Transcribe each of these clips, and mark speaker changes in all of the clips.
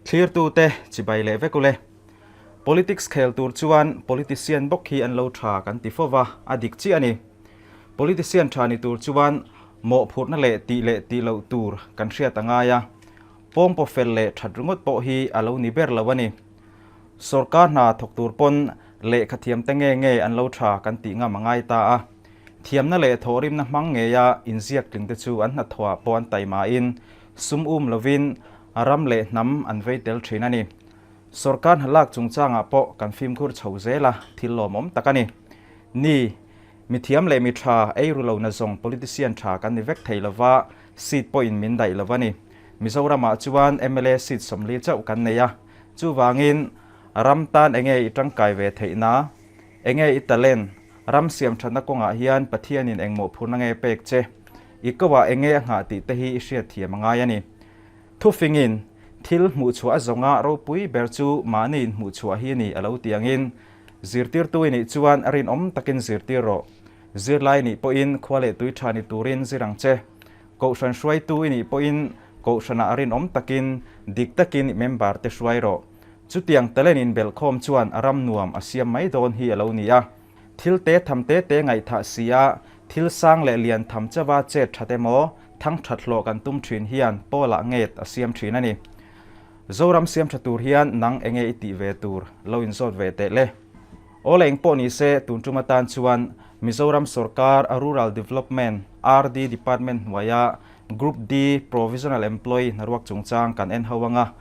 Speaker 1: Thlirtute chibai leh vek ule. Politics khel tur chuan politician bawk hi an lo tha kan ti fo va, a dik chiah a ni. Politician tha ni tur chuan mawhphurhna leh tih leh tih loh tur kan hriat a ngai a, pawngpaw fel leh that ringawt pawh hi a lo ni ber lo a ni. Sorkar hna thawk tur pawn lehkha thiamte nge nge an lo tha kan tih ngam a ngai ta a. Thiamna leh thawhrimna hmang ngeia inziak tlingte chu an hnathawhah pawh an taimain sum um lovin ram leh hnam an vei tel thin a ni. Sorkar hna lak chungchangah pawh kan fimkhur chho zel a, thil lawmawm tak a ni. Ni, mi thiam leh mi tha ei ru lo na zawng politician tha kan ni vek thei lova, seat pawhin min daih lo a ni. Mizoramah chuan mla seat 40 chauh kan nei a, chuvangin ram tan enge i tangkai ve theihna, enge i talent, Ram siam thatna kawngah hian Pathianin engmawh phurna nge pek che? I koah enge a nghah tih te hi i hriat thiam a ngai a ni. Thufingin, Thil hmuhchhuah a zawnga ropui ber chu mahni inhmuhchhuah hi a ni a lo ti angin, zirtirtu i nih chuan a rinawm takin zirtir rawh. Zirlai nih pawhin khua leh tui tha ni turin zir ang che. Kohhran hruaitu i nih pawhin kohhranah a rinawm takin, dik takin i member te hruai rawh. Chutiang talent inbelhkhawm chuan a ram nuam a siam mai dawn hi a lo ni a. Thil te tham te te ngaihthah si a, thil sang leh lian tham chauha chet that emaw, thang that hlawh kan tum thin hian Paula nget a siam thin a ni. Zoram siam tha tur hian nang enge i tih ve tur lo inzawt ve teh le. Aw leh engpawh ni se tun tum atan chuan Mizoram sorkar a Rural Development, RD, Department hnuaia Group D Provisional Employee hnaruak chungchang kan en ho anga,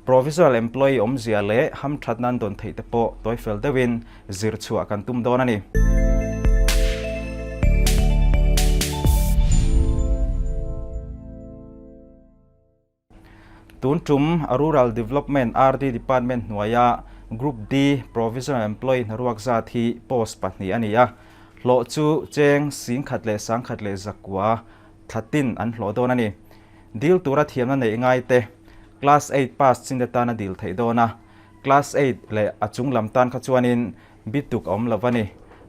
Speaker 1: Provisional employee awmzia leh hamthatna an dawn theih te pawh tawifel deuhin zir chhuah kan tum dawn a ni. Tun tum Rural Development, RD, Department hnuaia Group D Provisional Employee hnaruak zat hi post pahnih a ni a. Hlawh chu cheng 11,109 thlatin an hlawh dawn a ni. Dil tura thiamna neih ngai te, Class eight pass chin te tan a dil theih dawn a, Class eight leh a chung lam tan kha chuanin bituk a awm lo a ni.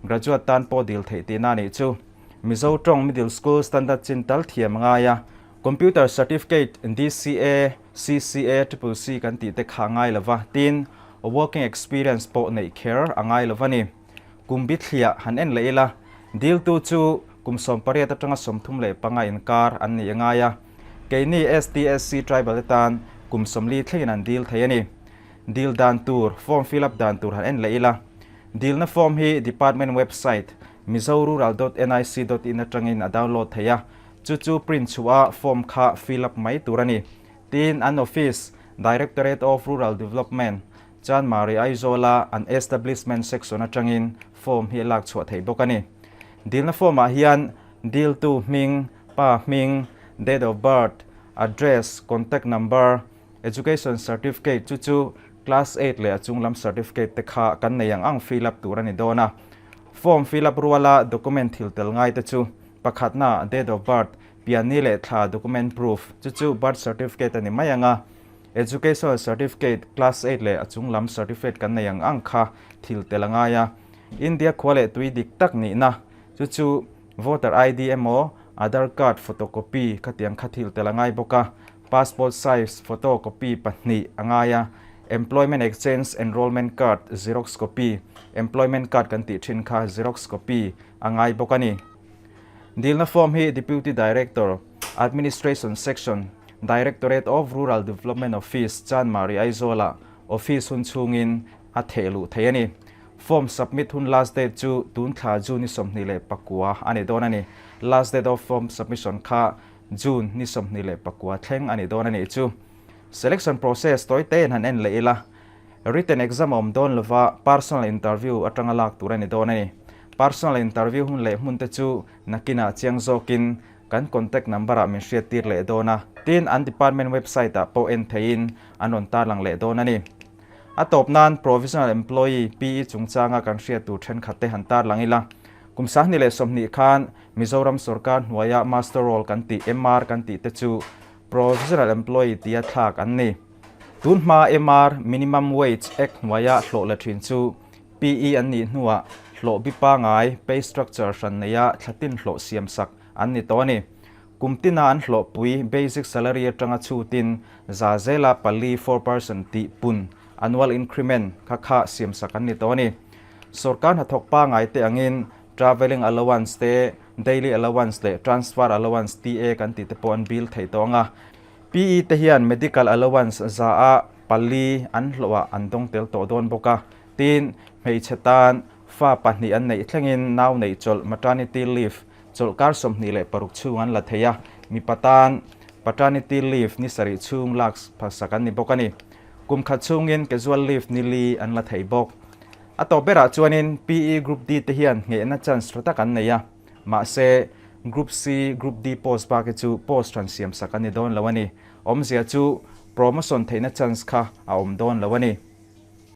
Speaker 1: Graduate tan pawh dil theih tihna a nih chu. Mizo tawng Middle School Standard chin tal thiam a ngai a, Computer Certificate DCA, CCA, Triple C kan tih te kha a ngai lo va, tin Working Experience pawh neih kher a ngai lo va ni. Kum bithliah han en leh ila, diltu chu kum 18 atanga 35 inkar an nih a ngai a. Keini STSC Tribal te tan kum 40 thlengin an dil thei a ni. Dil dan tur, form fill up dan tur han en leh ila. Dilna form hi department website mizorural dot nic dot in atangin a download thei a, chu chu print chhuah a form kha fill up mai tur a ni. Tin, an office, Directorate of Rural Development, Chanmari Aizawla an Establishment Section atangin form hi a lak chhuah theih bawk a ni. Dilna form-ah hian diltu hming, pa hming, date of birth, address, contact number, education certificate chu chu class eight leh a chunglam certificate te kha kan nei ang ang fill up tur a ni dawn a. Form fill up ruala document thil tel ngai te chu pakhatna date of birth, pianni leh thla document proof chu chu birth certificate a ni mai ang a. Educational Certificate, Class eight leh a chung lam certificate kan nei ang ang kha thil tel a ngai a. India khua leh tui dik tak nihna chu chu Voter ID emaw Aadhaar card photocopy khatiang kha thil tel a ngai bawk a. Passport size photocopy pahnih a ngai a. Employment Exchange Enrolment Card xerox copy, Employment Card kan tih thin kha xerox copy a ngai bawk a ni. Dilna form hi Deputy Director, Administration Section, Directorate of Rural Development Office, Chanmari, Aizawl-ah office hun chhungin a theh luh thei a ni. Form submit hun last date chu tun thla June ni 29 a ni dawn a ni. Last date of form submission kha June ni 29 thleng a ni dawn a nih chu. Selection process tawi tein han en leh ila. Written exam a awm dawn lova personal interview atanga lak tur a ni dawn a ni. Personal interview hun leh hmun te chu nakinah chiang zawkin kan contact number ah min hriat tir leh dawn a. Tin, an department website ah pawh en theihin an rawn tarlang leh dawn a ni. A tawp nan Provisional Employee, PE, chungchanga kan hriat tur thenkhat te han tarlang ila. Kum 2020 khan Mizoram sorkar hnuaia Master Roll kan tih, MR kan tih te chu Provisional Employee tia thlak an ni. Tun hma MR, Minimum Wage, Act hnuaia hlawh la thin chu PE an nih hnuah hlawh bi pangai, pay structure, hran neia thlatin hlawh siamsak an ni tawh a ni. Kum tina an hlawhpui basic salary atanga chhutin za zela 4, 4% tih pun annual increment kha kha siamsak an ni tawh a ni. Sorkar hnathawk pangngai te angin travelling allowance te, daily allowance leh transfer allowance, TA, kan tih te pawh an bill thei tawh ang a. PE te hian medical allowance 4% an hlawhah an dawng tel tawh dawn bawk a. Tin, hmeichhe tan fa pahnih an neih thlengin nau neih chawlh, maternity leave, chawlhkar 26 chhung an la thei a, mipa tan paternity leave ni sarih chhung lak phalsak an ni bawk a ni. Kum khat chhungin casual leave ni li an la thei bawk. A tawp berah chuanin PE Group D te hian nghehna chance tha tak an nei a, mahse Group C, Group D post bak hi chu post hran siamsak an ni dawn lo a ni. Awmzia chu promotion theihna chance kha a awm dawn lo a ni.